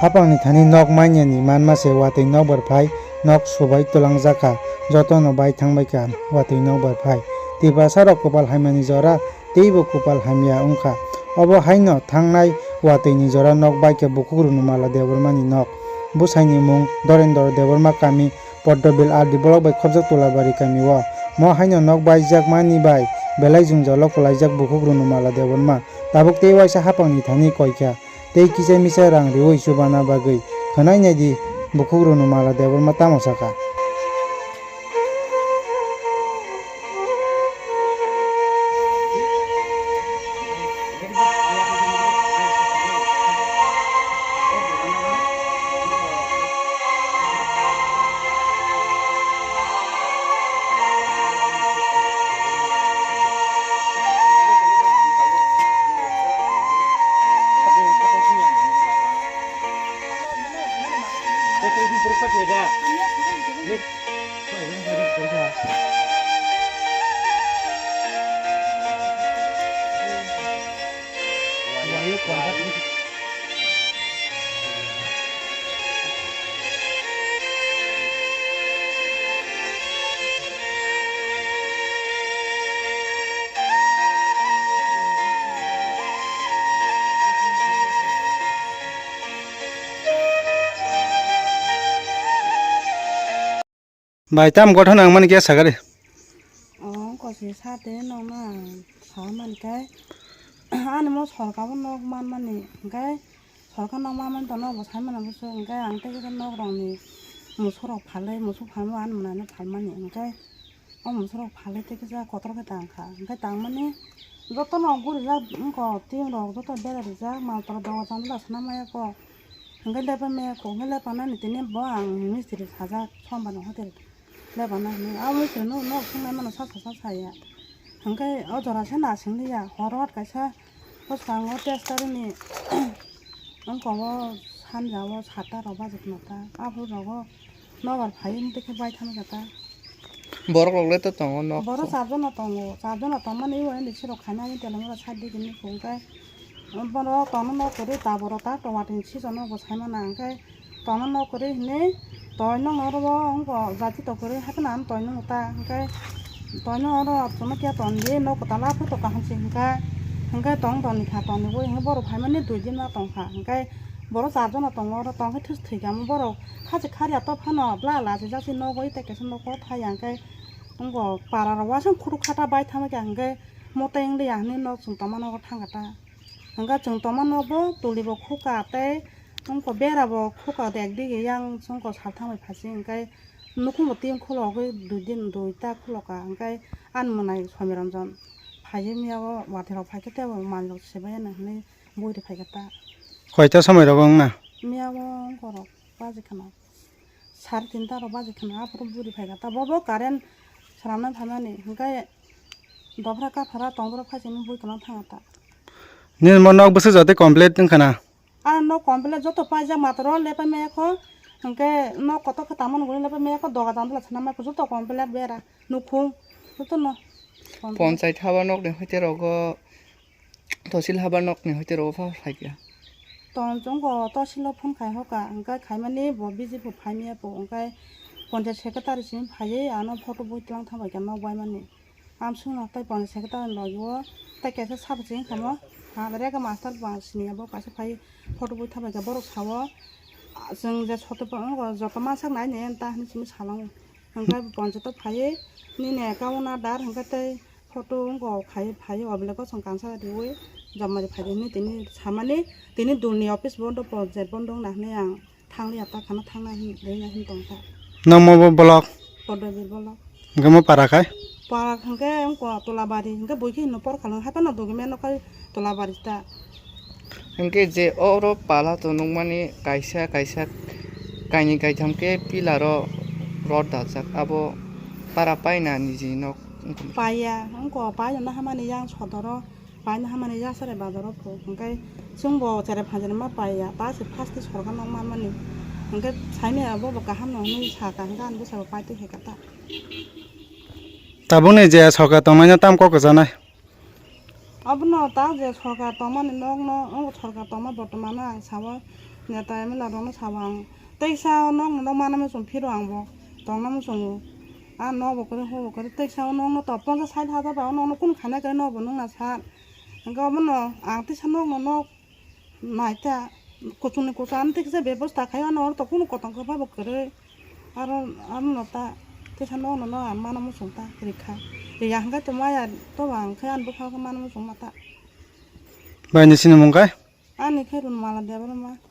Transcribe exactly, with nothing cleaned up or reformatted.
Hapangni thani nok manyani manma se watwi nokbar phai, nok subai twlangjak kha, jotono bai thangbai kha watwi nokbar phai. Tiprasa rok kwpal hamyani jora teibo kwpal hamya wngkha. Obo haino thangnai watwini jora nok bai kha Bukhukrwngno Mala Debbarmani nok. Bwsaini mung Dorendra Debbarma, kami Poddobil R D block bai khopjak Tulabari kami o. Mo haino nok baijakmani bai belai jwngjalo kwlaijak Bukhukrwngno Mala Debbarma. Tabuk tei waisa hapangni thani koi kha. Tei kisa misa rang riwi chubana bagwi khwnai naidi, Bukhukrwngno Mala Debbarma tamo sakha. Bai, tam gothon ang mani khe sakari. Oh, kosi sate nokna sa man kai. Ani mo sorkar bo nok man mani kai. Sorkar nok man mani to nok bo sai mana bo se kai. Ang tei kisa nok rok ni musu rok phalai, musu phalma ani mwnai no phalmani kai. O musu rok phalai tei kisa kotor khe tang kha. Kai tang mani joto no guri jak wngko tin rok joto bera rijak mal tor doga jang da sana maya ko. Hwnkhe lepa me kok hwnkhe lepa nani tini bo ang mistiri sajak sombar ni hotel lepa na hinwi. Abo mistiri no nok swngnai mano sasa sasa ya. Hwnkhe o jora se nasing liya horo kaisa bwskango testa rini wngkha o sanja o satta rok bajak nata aphuru rogo nobar phai wngtwi khe bai thangwi kha ta. Borok rok le to tongo nok. Borok charjon no tongo, charjon no tongmani o hindi sirok khaina hinwi telong rok side digi nukhung khe. Borok tongno nok kwrwi ta borok ta tomato ni season o bo sai mana hwnkhe tongno nok kwrwi hinwi toi nokno oro bo wngkha jati tok kwrwi hapheno ano toi nokno ta hwnkhe toi no oro chwngno khe ton di nok kwtal a photo kaham se hwnkha hwnkhe tong toni kha toni bo hwnkhe borok phaimani dui din ma tong kha hwnkhe borok charjon no tongo oro tong khe thwi kha borok. Hachik kharya to phano bla la se jasi nogo ite kaisa nogo thai ya hwnkhe wngkha para rok wasung khuruk khata bai thangma khe hwnkhe motai wngya hinwi nok chwng tongma nogo thangkha ta. Hwnkhe chwng tongma nogo tuli bo khukha tei wngkha bera bo khukha de ekdigi yang wngkha salthang bai phasi hwnkhe nukhung bo tin khulogwi dui din dui ta khuloka hwnkhe ani mwnai Somiranjan phaiwi miya o watwi rok phaikhe tei bo manwi rok sebaiya hinwi bui rw phaikha ta. Koita somoi rogo wngna? Miya o wngkha rok. Baji khana. Sare tinta rok baji khana aphuru buri phai kha ta. Bobo current swnamna phaimani. Hwnkhe dophra kaphara tongborok phai simi bui kwlwng thangkha ta. Nini mo nok bwswk jotwi complete wngkha na? Ani nok complete joto paijak matro lepai maya kho. Hwnkhe nok kotor khe tangmani guri lepai maya kho doga jandala swnam mai kho joto complete bera nukhung joto no. Complete. Ponchai thaba nokni hoite rogo Tosil habar nokni hoite rogo pha phaikha. Tong chwngko tosilo phone khai hoka, hwnkhe khaimani bo busy pho phaimya pho, hwnkhe ponchayat secretary simi phaiwi ano photo bui twlang thangbai kha nok baimani. Amswkno tei ponchayat secretary ni logi o tei kaisa sabo chini kamo, ha, rega master bo ang siniya bo kaisa phai photo bui thangbai kha borok sao, chwng je soto joto mansak nai nai ta hinwi simi salango. Hwnkhe ponchayat o phaiwi nini account adar hwnkhe tei photo wngkha khai phaiwi o belai kosong kansa riwi jomari phaidi hinwi tini samani tini dulni office bondo ponchayat bondo wngna hinwi ang thangliya ta khana thangna hin rwngya hin tongkha. Nangma bo block? Poddobil block. Hwnkhe mo para khai? Para hwnkhe wngkha Tolabari hwnkhe buikhe hinno por khalung haphano document no khai Tolabari ta. Hwnkhe je oro pala to nukmani kaisa kaisa kainwi kaitham khe pillar o rod dajak, abo para paina niji nok wngkha. Paiya, wngkha paina nahamani yang sodoro, paina hamani yasare bazaro pho, hwnkhe chwngbo cherai phanjani ma paiya, ta se first sorkar nok manmani, hwnkhe saimaya bobo kaham no hinwi sakha, hwnkhe ani bwsai bo paitwi hai kha ta. Tabukni je sorkar tongnaino tamo kok kwchanai? Abono ta je sorkar tongmani nokno, o sorkar tongma bortomano ang sao, Neta M L A rokno sabo ang. Teisa o nokno nokmana muchung phiro ang bo. Tongna muchungo. A nokbo kwrwi, hwnbo kwrwi. Teisa o nokno to ponchas sait hajar bai o nokno kunu khaina kwrwi nokbo nukna sa. Hwnkhe obono ang teisa nokno nok naita. Kuchungni kuchung ani teisa bebosta khai ano oro to kunu kotong khe phaibo kwrwi. Aro, arono ta teisa nokno no ang mana muchung ta rikha. Riya hwnkhe to maya to ang khe ani bwkha khe mana muchung ma ta. Bai ni sinimung kai? Ani khe Runmala Debbarma.